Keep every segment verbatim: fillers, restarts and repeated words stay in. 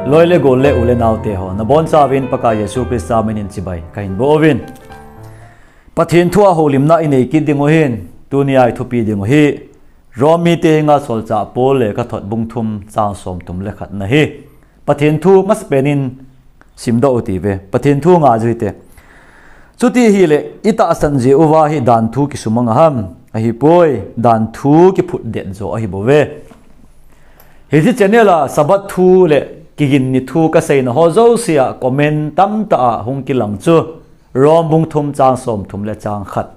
Loi le gol le u le naote ho, nabonchauvin Pakai Jesu Christa minin chibai kahin boh uvin. Pathen thua houlimna inei kit diu ahin, tunia ithupi diu hi Rom mite henga Solchah Paul lekhathot bung thum chang som thum le khatna hi. Pathen thu masapen in simdoh u hitin, Pathen thu ngaiju hite. Chuti ahileh, itahsan jeh uva hi danthu kisumang ham? Ahipoi, danthu kiphutdet joh ahibouve. Hiche channel a Sabbath thu le kiginni thu kaseina ho jousea comment tamtah a hung kilang chu Rom bung thum chang som thum le chang khat.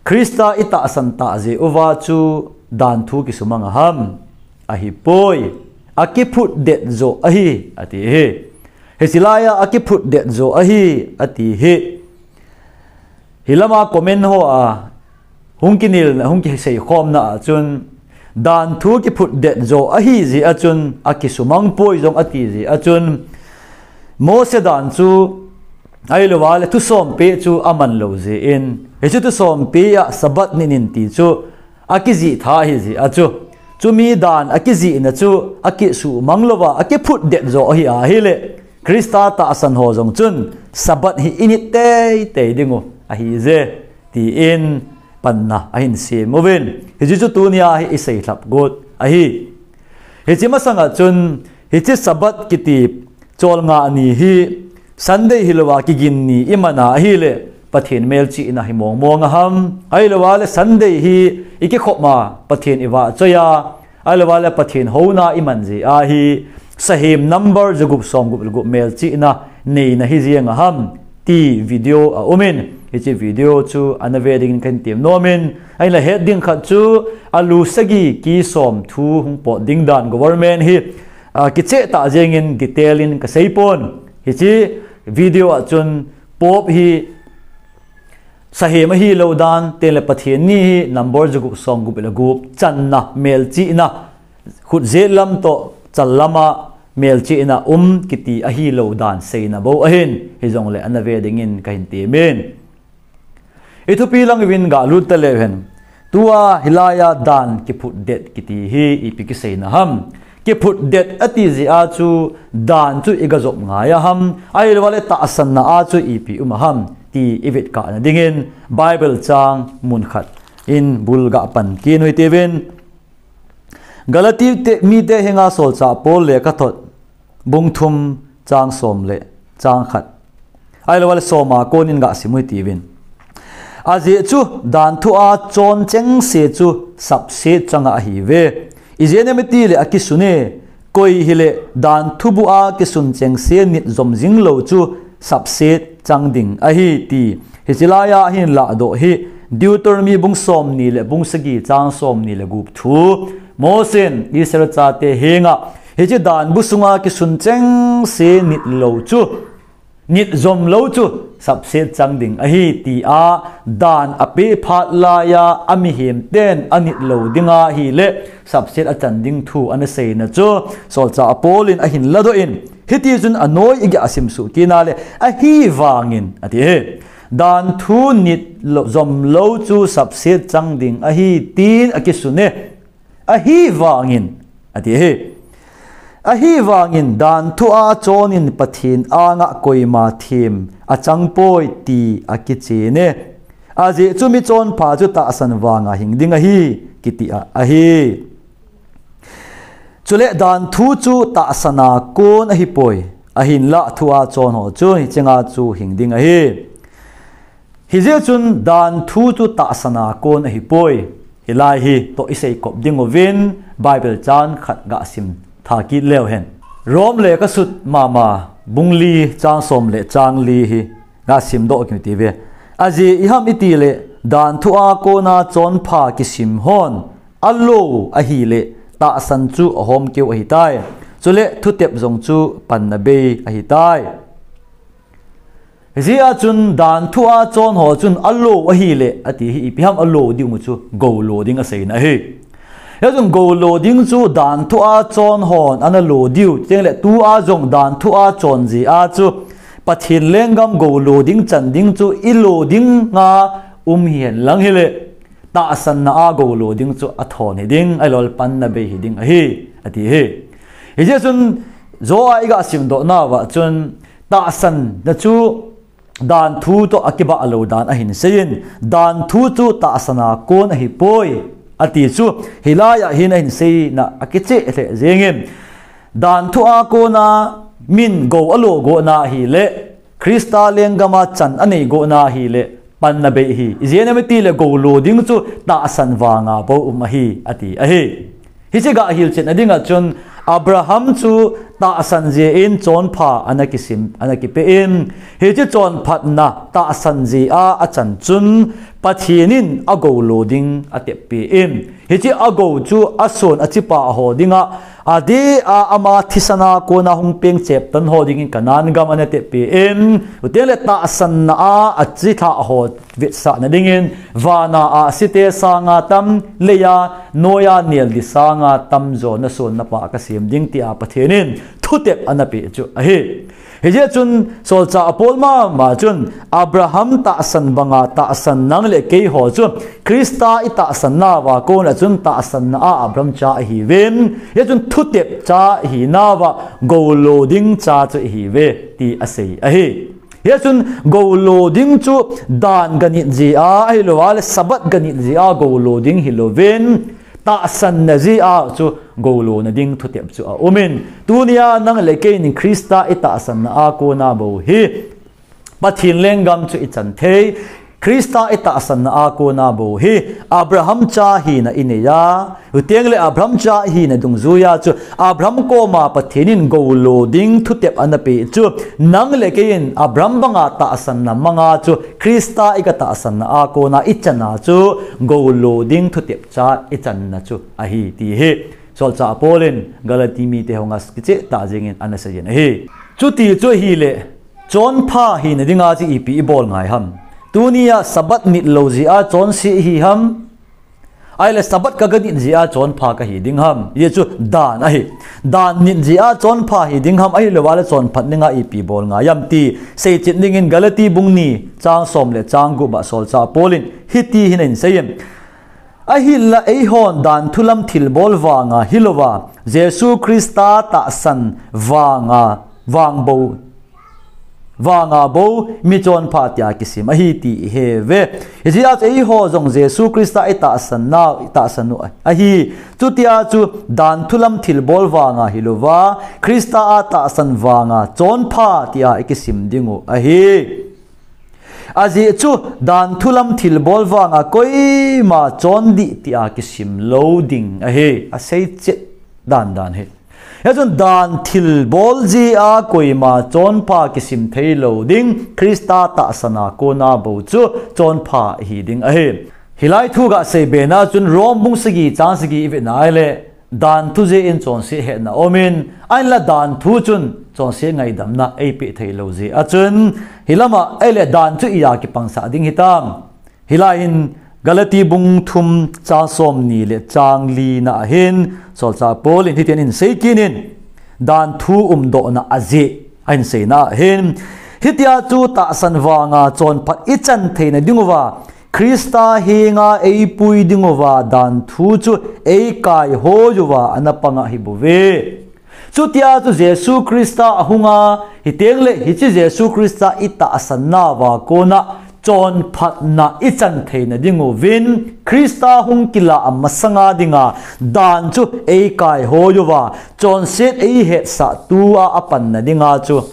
Christa itahsan tah jeh uva chu danthu kisumang ham? Ahipoi, akiphutdet joh ahi, ati hi. Hiche laia akiphutdet joh ahi, ati hi. Hilama comment hoa hung kinelna, hung kiseikhomna a chun, danthu kiphutdet joh ahi jeh a chun, akisumang poi jong ati jeh a chun, Mose dan chu, ahilouva le thusom peh chu aman lou jeh in, hiche thusom peh a Sabbath ninin ti chu, akijih tha ahi jeh a chu, chumi dan akijihna chu akisumang louva, akiphutdet joh ahi ahileh, Christa tahsan ho jong chun Sabbath hi init teitei diu ahije, tin panna ahin sem uvin. Hiche chu tunia hi isei lhap got ahi. Hiche masanga chun, hiche Sabbath kiti cholngah ni hi Sunday hilouva kiginni imana ahileh, Pathen melchihna hi mongmong aham? Ahilouva le Sunday hi ikikhopma Pathen ivahchoiya, ahilouva le Pathen houna iman jeh ahi, sahem number jagup somgup le gup melchihna neina hi jeng aham, ti video aumin, hiche video chu ana ve dingin kahin temnom in, ahinla het ding khat chu, alu sagi ki som thu hung pot ding dan government hi, a, kicheh tah jengin detail in kaseipon. Hiche video a chun Pope hi sahem ahilou dan, tengle Pathen ni hi number jagup somgup le gup channa melchihna, khutjet lam toh chal lama melchihna um kiti ahilou dan seina bou ahin, hijongle ana ve dingin kahin temin. Ithupi lang uvin galut taleu hen. Tua hilaiya dan kiphutdet kiti hi ipi kiseina ham? Kiphutdet ati jeh a chu dan chu igajop ngai aham? Ahilouva le tahsanna a chu ipi um aham? Ti ivetkahna dingin Bible chang mun khat in bul gapan kit u hite uvin. Galati te, mite henga Solchah Paul lekhathot bung thum chang som le chang khat. Ahilouva le soma konin gasim u hite uvin. Ajeh chu danthu a chon chengse chu sapset changa ahiuve. Ijeh inem itile akisun e, koi hileh danthu bu a kisun chengse nit jom jing lou chu sapset chang ding ahi ti. Hiche laia ahin lahdoh hi Deuteronomy bung somni le bung sagi chang somni le gup thu. Mosen Israel chate henga hiche dan bu sunga kisun chengse nit lou chu, nit jom lou chu sapset chang ding ahi tia dan apeh phat laiya amihem ten anit lou dinga ahileh sapset achan ding thu ana seina chu Solchah Paul in ahin ladoh in, hitichun anoi iga simsuh kit nale, ahivangin ati hi. Danthu nit lou, jom lou chu sapset chang ding ahi tin akisun e. Ahivangin, ati hi. Ahivangin danthu a chonin Pathen anga koima them achang poi ti akichen e. Ajeh chu michonpha chu tahsan vanga hing ding ahi, kiti a, ahi. Chule danthu chu tahsan a kon ahipoi. Ahinlah thu a chon ho chu hichenga chu hing ding ahi. Hijeh chun danthu chu tahsan a kon ahipoi. Hilai hi toh isei kop ding uvin Bible chang khat gasim tha kit leu hen. Rom lekhathot mama bung li chang som le chang li hi gasim doh kit u hite. Ajeh iham itile danthu a kona chonpha kisim hon alou ahileh tahsan chu ahomkeu ahitai. Chule thutep jong chu panna bei ahitai. Hijeh a chun danthu a chon ho chun alou ahileh, ati hi ipi ham alou diu chu gou lo ding aseina ahi. Hijeh chun gou lo ding chu danthu a chon hon ana lo diu, chuteng le tua jong danthu a chon jeh a chu Pathen lenggam gou lo ding chan ding chu ilo dinga um hihen lang hileh, tahsanna a gou lo ding chu athon hiding, ahilouleh panna bei hiding ahi, ati hi. Hijeh chun Joa iga simdoh nauva chun tahsanna chu dan thu toh akibah lou dan ahin seiyin, dan thu chu tahsan a kon ahipoi ati chu hilai a hin ahin seina akicheh lheh jengin, dan thu a kona min gou alo gona ahileh Christa lenggama chan anei gona ahileh panna bei ahi. Ijeh inem itile gou lo ding chu tahsan vanga bou um ahi ati ahi. Hiche ga hilchetna dinga chun Abraham chu tahsan jeh in chonpha ana kisim, ana kipeh in, hiche chonphatna tahsan jeh a achan chun Pathen in agou lo ding atep peh in, hiche agou chu ason achipa ho dinga adeh a ama thisan a kona hung peng cheptan ho dingin Canaan gam ana tep peh in, chuteng le tahsanna a achilhah ho vetsahna dingin, vana ahsi te sanga tam, leiya noiya neldi sanga tamjo nasonna pa kasem ding tia Pathen in thutep ana peh chu ahi. Hijeh chun solchah Paul mama chun Abraham tahsan banga tahsan nang le keiho chu Christa itahsan nauva kona chun tahsanna a Abraham cha ihiuvin, hijeh chun thutep cha ihinauva gou lo ding cha chu ihiuve ti asei ahi. Hijeh chun gou lo ding chu dan ganit jeh a ahilouva le Sabbath ganit jeh a gou lo ding hilouvin, tahsanna jeh a chu gou lona ding thutep chu aumin, tunia nang le kei in Christa itahsanna a kona bou hi Pathen lenggam chu ichan thei, Christa itahsanna a kona bou hi Abraham cha hina inei a, chuteng le Abraham cha hina dungjuiya chu Abraham koma Pathen in gou lo ding thutep ana peh chu, nang le kei in Abraham banga tahsanna manga chu Christa iga tahsanna a kona ichan a chu gou lo ding thutep cha ichanna chu ahi ti hi solchah Paul in Galati mite ho ngaikhe tah jengin ana seijin ahi. Chuti chu ahileh chonpha hina dinga chu ipi ibol ngai ham? Tunia Sabbath nit lou jeh a chonse ihi ham? Ahile Sabbath kaga nit jeh a chonpha kahi ding ham? Hijeh chu dan ahi. Dan nit jeh a chonpha hi ding ham ahilouva le chonphat dinga ipi bol ngai ham ti seichet dingin Galati bung ni chang som le chang gup a solchah Paul in hiti hin ahin seiyin, ahinla eihon dan thulam thilbol vanga hilouva Jesu Christa tahsan vanga, vang bou vanga bou mi chonpha tia kisim ahi ti ihe uve. Hijeh a chu eiho jong Jesu Christa itahsan nau, itahsan u ahi. Chutia chu dan thulam thilbol vanga hilouva Christa a tahsan vanga chonpha tia ikisim dingu ahi. Ajeh chu dan thulam thilbol vanga koima chondih tia kisim lou ding ahi. Asei chet dandan hi. Hijeh chun dan thilbol jeh a koima chonpha kisim thei lou ding, Christa tahsan a kona bou chu chonpha hi ding ahi. Hilai thu gasei bena chun Rom bung sagi chang sagi ivet na ahile, dan thu jeh in chonse hetna aumin, ahinla dan thu chun chonse ngaidamna eipeh thei lou jeh a chun, hilama ahile dan chu iya kipangsah ding hitam? Hilai hin Galati bung thum chang som ni le chang li na ahin solchah Paul in hiti ahin seikit in, dan thu umdohna ajeh ahin seina ahin, hitia chu tahsan vanga chonphat ichan theina dinguva Christa henga eipui dinguva dan thu chu eikaihoi uva ana panga hibouve. Chutia chu Jesu Christa ahunga, hiteng le hiche Jesu Christa itahsan nauva kona chonphatna ichan theina dinguvin, Christa hung kilah masanga dinga dan chu eikaihoi uva, chonset eihetsah tua apanna dinga chu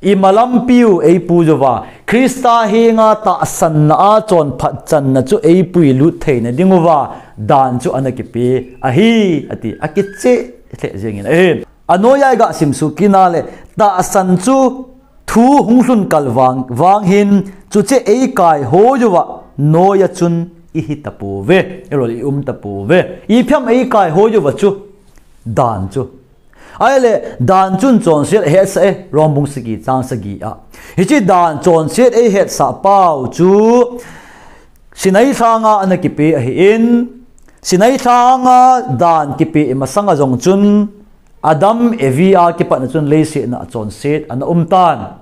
imalampiu eipui uva, Christa henga tahsanna a chonphat channa chu eipui lut theina dinguva, dan chu ana kipe ahi, ati, akicheh lheh jengin ahi. Anoiya iga simsuh kit na le, tahsan chu thu hung lhun kal vang, vang hin, chuche eikaihoi uva, noiya chun ihi tapouve, eilou le i um tapouve. Ipi ham eikaihoi uva chu, dan chu. Ahile, dan chun chonset ahetsah e, Rom bung sagi chang sagi a. Hiche dan chonset eihetsah pau chu, Sinai lhanga ana kipe ahin, Sinai lhanga dan kipe masanga jong chun, Adam Evi a kipatna chun leiset a chonset ana um tan.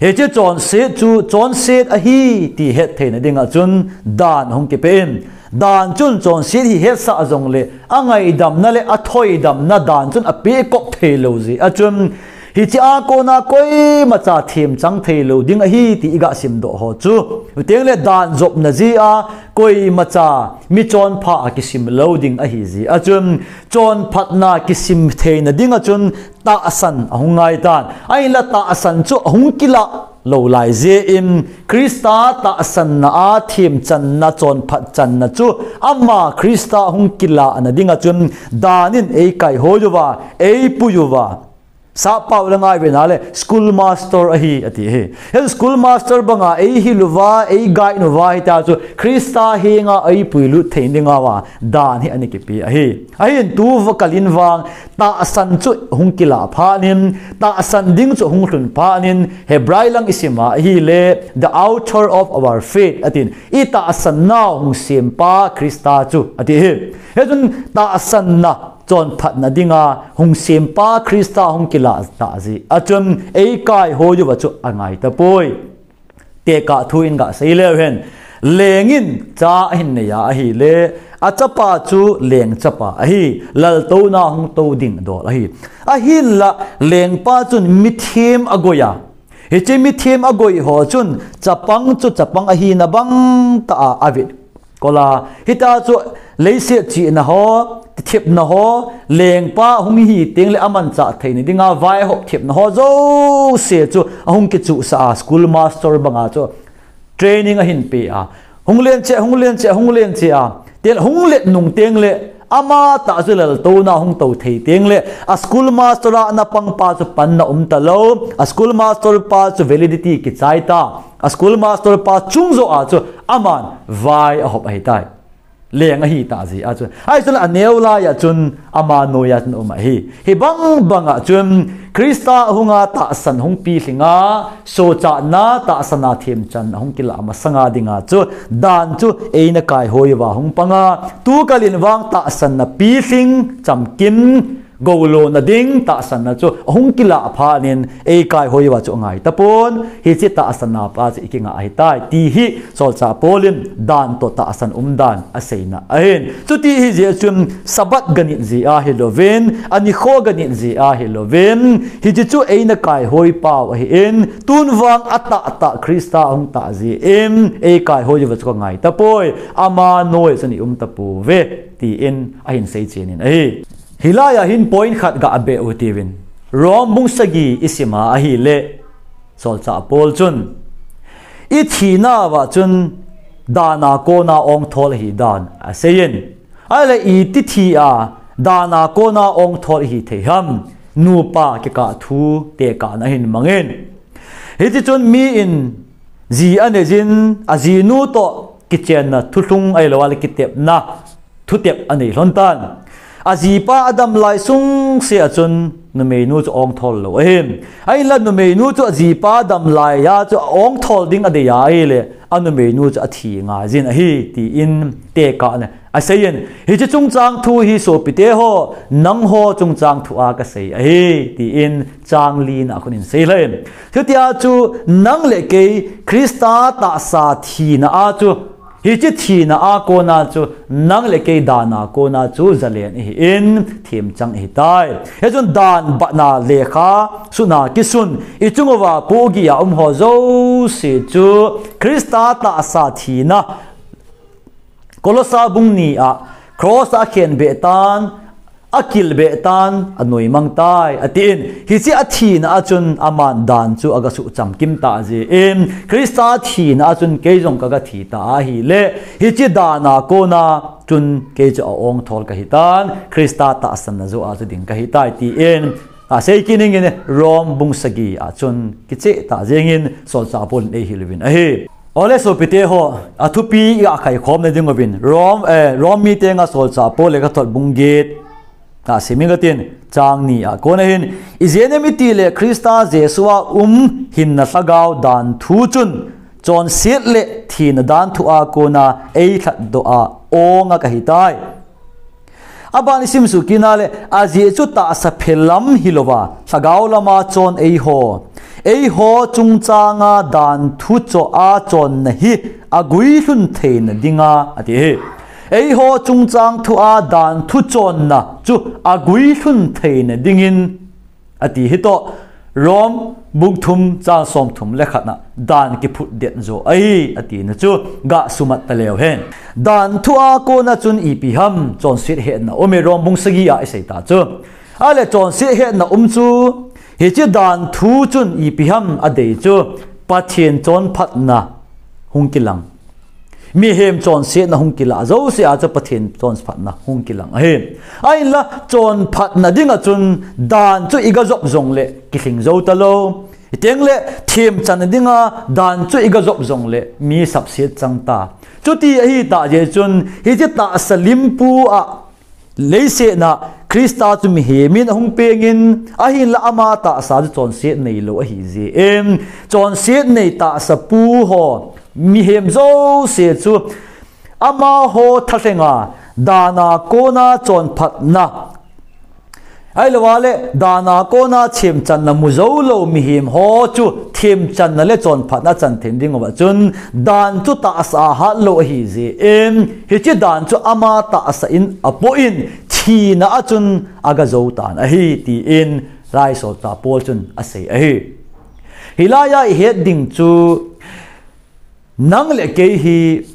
Hiche chonset chu chonset ahi ti hetthei nading a chun dan hung kipe in, dan chun chonset hi hetsah jongle angaidamna le athoidamna dan chun apekop thei lou jeh a chun, hiche a kona koimacha themchang thei lou ding ahi ti iga simdoh ho chu, chuteng le dan jopna jeh a koimacha michonpha a kisim lou ding ahi jeh a chun, chonphatna kisim thei nading a chun tahsan ahung ngai tan. Ahinla tahsan chu ahung kilah lou lai jeh in, Christa tahsanna a themchanna chonphat channa chu ama Christa ahung kilah nading a chun dan in eikaihoi uva, eipui uva. Sappao le ngai vena le school master ahi ati hi. Hiche school master banga eihil uva, eiguide uva hita chu Christa henga eipui lut thei ding uva dan hi ana kipe ahi. Ahin tu kal in vang tahsan chu hung kilah phat in, tahsan ding chu hung lhun phat in, Hebrai lang isim a ahile, the author of our faith atin, itahsan nau hung sempa Christa chu ati hi. Hichun tahsanna chonphatna dinga hung sempa Christa hung kilah tah jeh a chun eikaihoi uva chu angai tapoi. Tekah thu in gasei leu hen, leng in cha ahin nei a ahile, achapa chu leng chapa ahi, laltouna hung tou ding dol ahi. Ahinla lengpa chun mithem agoi a, hiche mithem agoi ho chun chapang chu chapang ahina bang tah a avet kol a, hita chu leiset chihna ho, tithepna ho, lengpa hung hi teng le amanchah thei nading a vai ahop thepna ho jouse chu ahung kichuhsah a, school master banga chu training ahin pe a, hung len cheh, hung len cheh, hung len cheh a, tel hung let nung teng le ama tah chu laltouna hung tou thei teng le, a school master a ana pangpa chu panna um talou, a school master pa chu validity kichai ta, a school master pa chung joh a chu aman vai ahop ahitai. Leng ahi tah jeh a chun, hichun aneo lai a chun ama noi a chun um ahi. Hibang bang a chun Christa hunga tahsan hung pilhing a, sohchatna tahsan a themchan ahung kilah masanga dinga chu dan chu eina kaihoi uva hung pang a, tu kal in vang tahsanna pilhing chamkim goulona ding tahsanna chu ahung kilah phat in eikaihoi uva chu angai tapon, hiche tahsanna pa chu ikinga ahitai ti hi solchah Paul in dan toh tahsan umdan aseina ahin. Chuti ahijeh chun Sabbath ganit jeh a hilouvin, anikho ganit jeh a hilouvin, hiche chu eina kaihoi pau ahin, tun vang atahtah Christa ahung tah jeh in eikaihoi uva chu kangai tapoi, ama noi a chun i um tapouve, tin ahin seichen in ahi. Hilai a hin point khat gabeh u hitin, Rom bung sagi isim a ahile, solchah Paul chun, ithina uva chun dan a kona ongthol ahidan aseiyin, ahile iti thi a dan a kona ongthol ahithei ham, nupa kikah thu tekahna ahin mangin. Hitichun mi in ji aneiyin, ajinu toh kichenna thulhung ahilou le kitepna thutep anei lhon tan. Ajipa adam lai sungse a chun numeinu chu ongthol lou ahi. Ahinla numeinu chu ajipa adam lai a chu aongthol ding adei a ahile, anumeinu chu athi ngaiyin ahi, tin tekahna aseiyin. Hiche chungchang thu hi sopite ho, nangho chungchang thu a kasei ahi, tin chang lina a khun in seilhon in. Chutia chu nang le kei Christa tahsa thina a chu, hiche thina a kona chu nang le kei dan a kona chu jalen ihin, themchang ihitai. Hichun dan batna lekha suna kisun, ichung uva pohgih a um ho jouse chu Christa tahsa thina, Kolosa bung ni a, cross a akhenbeh tan, akilbeh tan, anoimang tai, atin. Hiche athina a chun aman dan chu agasuh chamkim tah jeh in, Christa thina a chun kei jong kagathi ta ahile, hiche dan a kona chun kei chu aongthol kahitan, Christa tahsanna joh a chu ding kahitai, tin asei kit in, Rom bung sagi a chun kicheh tah jengin solchah Paul in eihil uvin ahi. Ole sopite ho, athupi iga khaikhomna ding uvin, Rom, eh, Rom mite henga solchah Paul lekhathot bung get a simin katin, chang ni a kona hin, ijeh inem itile Christa Jesu a um hinna lhagao dan thu chun, chonset le thina dan thu a kona eilhatdoh a onga kahitai. Aban isim suh kit na le, ajeh chu tahsa phe lam hilouva, lhagao lama chon eiho, Eiho chungchanga dan thu cho a chonna hi aguilhun theina dinga ati hi. Eiho chungchang thu a dan thu chonna chu aguilhun theina dingin ati hi to. Rom bung thum chang som thum le khatna dan kiphut det zo ahi ati na chu ga sumat ta leu hen. Dan thu a kona chun ipi ham chonset hetna um e Rom bung sagi a isei ta chu. Ale chonset hetna um chu, hiche dan thu chun ipi ham adei chu, Pathen chonphatna hung kilang. Mihem chonsetna hung kilah jouse a chu Pathen chonphatna hung kilang ahi. Ahinla chonphatna dinga chun dan chu iga jop jongle kilhing jou talou. Hiteng le themchanna dinga dan chu iga jop jongle mi sapset chang ta. Chuti ahi ta jeh chun hiche tahsa limpu a leiset a Christa chu mihem in ahung pengin, ahinla ama tahsa chu chonset neilou ahi jeh in, chonset nei tahsa pu ho, mihem jouse chu amaho thalhenga, dan a kona chonphatna, ahilou le dan a kona themchanna mu jou lou mihem ho chu themchanna le chonphatna chan thei ding uva chun dan chu tahsa a hat lou ahi jeh in, hiche dan chu ama tahsa in apoh in thina a chun aga jou tan ahi, tin Laisolchah Paul chun asei ahi. Hilai a ihet ding chu, nang le kei hi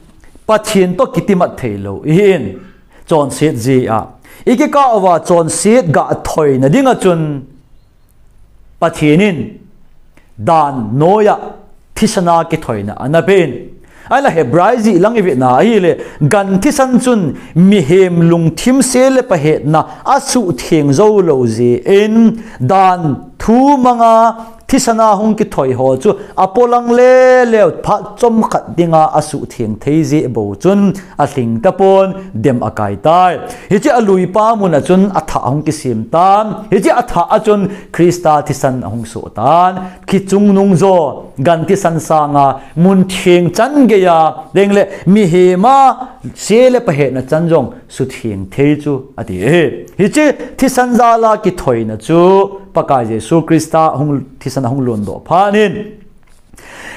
Pathen to kitimat thei lou ihin, chonset jeh a ikikah uva chonset ga thoina dinga chun Pathen in dan noiya thisan a kithoina ana pen. Ahinla Hebrai jih lang ivet na ahile, gan thisan chun mihem lungthim se le pha hetna asuhtheng jou lou jeh in, dan thu manga thisan a hung kithoi ho chu apolang le leu phat chomkhat dinga asuhtheng thei jeh bou chun alhing tapon dem akai tai. Hiche aluipa mun a chun athah ahung kisem tan. Hiche athah a chun Christa thisan ahung soh tan. Kichungnung jo, gan thisan sanga mun theng chan geiya, deng le mihem a se le pha hetna chan jong sutheng thei chu ati e. Hiche thisan jal a kithoina chu Pakai Jesu Christa hung thisan ahung londoh phat in,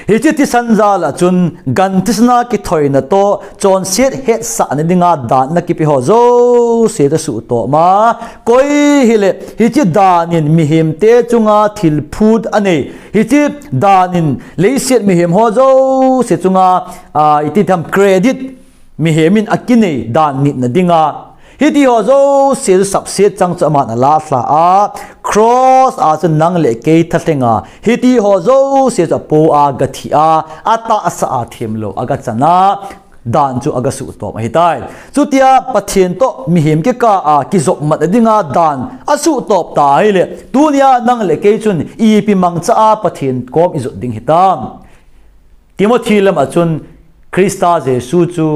hiche thisan jal a chun gan thisan a kithoina to chonset hetsahna dinga dan ana kipe ho jouse toh suhtoh ma, koi hile hiche dan in mihem te chunga thilphut anei, hiche dan in leiset mihem ho jouse chunga, a, iti tham credit mihem in akinei dan nitna dinga, hiti ho jouse chu sapset chang chu aman alah lha a, cross a chu nang le kei thalhenga, hiti ho jouse chu apo a gathi a, atahsa a themlou aga chan a, dan chu aga suhtoh ahitai. Chutia Pathen toh mihem kikah a kijopmatna dinga dan asuhtoh ta ahile, tunia nang le kei chun ipi mangcha a Pathen kom ijot ding hitam? Timothy lam a chun Christa Jesu chu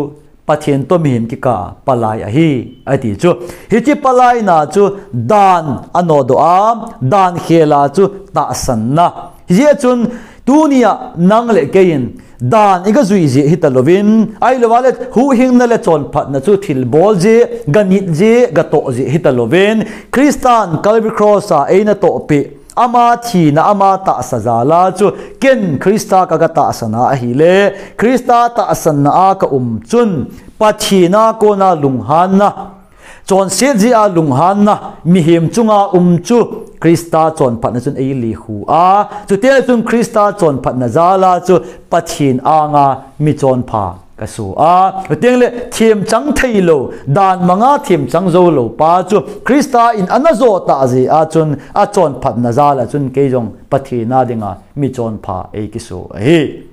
Pathen toh mihem kikah a palai ahi, ati chu. Hiche palaina chu dan anodoh a, dan khel a chu tahsanna. Hijeh chun tunia nang le kei in dan iga jui jeh hita louvin, ahilou le huhhingna le chonphatna chu thilbol jeh, ganit jeh, gatoh jeh hita louvin, Christan Calvary Cross a eina tohpeh ama thina, ama tahsa jal a chu ken Christa kaga tahsan a ahile, Christa tahsanna a kaum chun Pathen a kona lunghanna, chonset jeh a lunghanna mihem chunga um chu Christa chonphatna chun eilekhu a, chuteng chun Christa chonphatna jal a chu Pathen anga michonpha kasoh a, chuteng le themchang theilou, dan manga themchang joulou pa chu Christa in ana jo tah jeh a chun achonphatna jal a chun kei jong Pathen a dinga michonpha eikisoh ahi.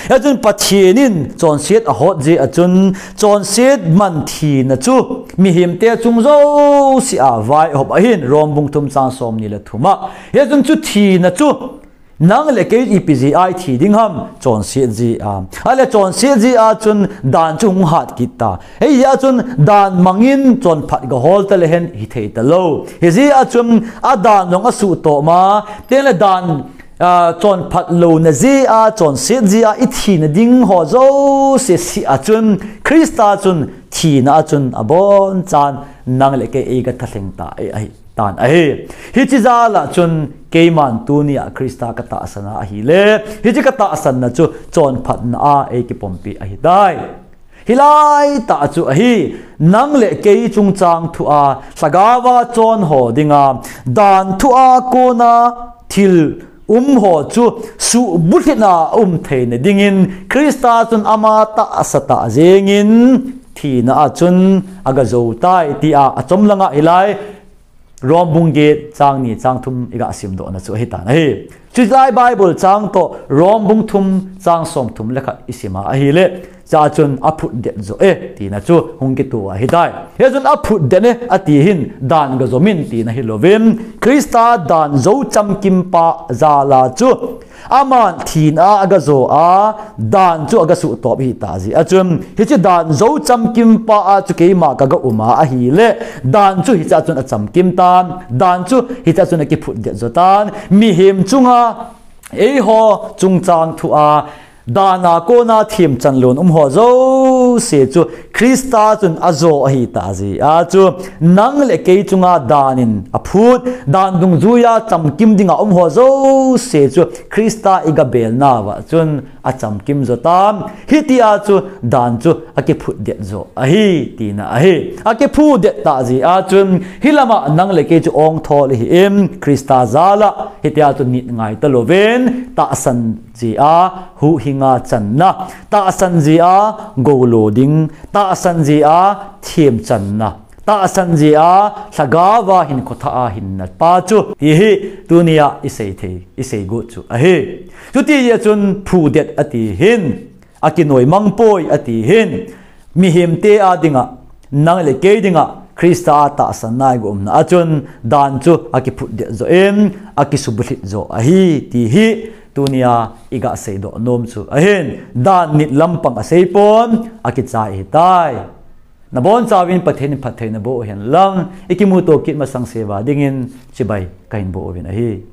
Hijeh chun Pathen in chonset ahot jeh a chun chonset man thina chu mihem te chung jouse a vaihop ahin, Rom bung thum chang somni le thum a. Hijeh chun chu thina chu nang le kei ipi jeh a ithi ding ham? Chonset jeh a. Ahile chonset jeh a chun dan chu hung hat kit ta. Hijeh a chun dan mangin chonphat gahol ta le hen hithei talou. Hijeh a chun adan jong asuhtoh ma, chuteng le dan, a, chonphat louna jeh a, chonset jeh a ithina ding ho jouse seh a chun Christa chun thina a chun abonchan nang le kei eiga thalheng ta e ahi. tan ahi. Hiche jal a chun keiman tunia Krista ka tahsan a ahile, hiche ka tahsanna chu chonphatna a eikipompi ahitai. Hilai tah chu ahi, nang le kei chungchang thua, lhagao a chon ho dinga, dan thua kona thil um ho chu suhbulhit a um theina dingin, Krista chun ama tahsa tah jengin, thina a chun aga jou tai, tia achom langa hilai Rom bung get chang ni chang thum iga simdohna chu ahitan ahi. Chulai Bible chang toh Rom bung thum chang som thum le khat isim a ahile, cha chun aphutdet jo e, tina chu hung kito ahitai. Hichun aphutdet e, ati hin dan ga jomin tina hilouvin, Krista dan jou chamkimpa jal a chu aman thina a aga jo a, dan chu aga suhtop ahitah jeh a chun, hiche dan jou chamkimpa a chu keima kaga um a ahile, dan chu hichea chun achamkim tan, dan chu hichea chun akiphutdet jo tan, mihem chunga, eiho chungchang thua, dan a kona themchan lon um ho jouse chu Krista chun ajo ahitah jeh a chu, nang le kei chunga dan in aphut, dan dungjuia chamkim dinga um ho jouse chu Krista iga belnauva chun achamkim jo tan, hitia chu dan chu akiphutdet jo ahi, tina ahi. Akiphutdet tah jeh a chun, hilama nang le kei chu ongthol ihi in, Krista jal a, hitia chu nit ngai talouvin, tahsan jeh a huhhinga channa, tahsan jeh a goulo ding, tahsan jeh a themchanna, tahsan jeh a lhagao a hinkho thah a hinna pa chu, ti hi tunia isei thei, isei got chu ahi. Chuti jeh a chun phutdet ati hin, akinoi mang poi ati hin, mihemte a dinga, nang le kei dinga, Krista a tahsanna iga umna a chun, dan chu akiphutdet jo in, akisubulhit jo ahi, ti hi tunia iga seidoh nom chu ahin, dan nit lampang aseipon, akichai ahitai. Nabonchauvin Pathen in phatthei naboh uhen lang, ikimuto kit masang uva dingin chibai kahin boh uvin ahi.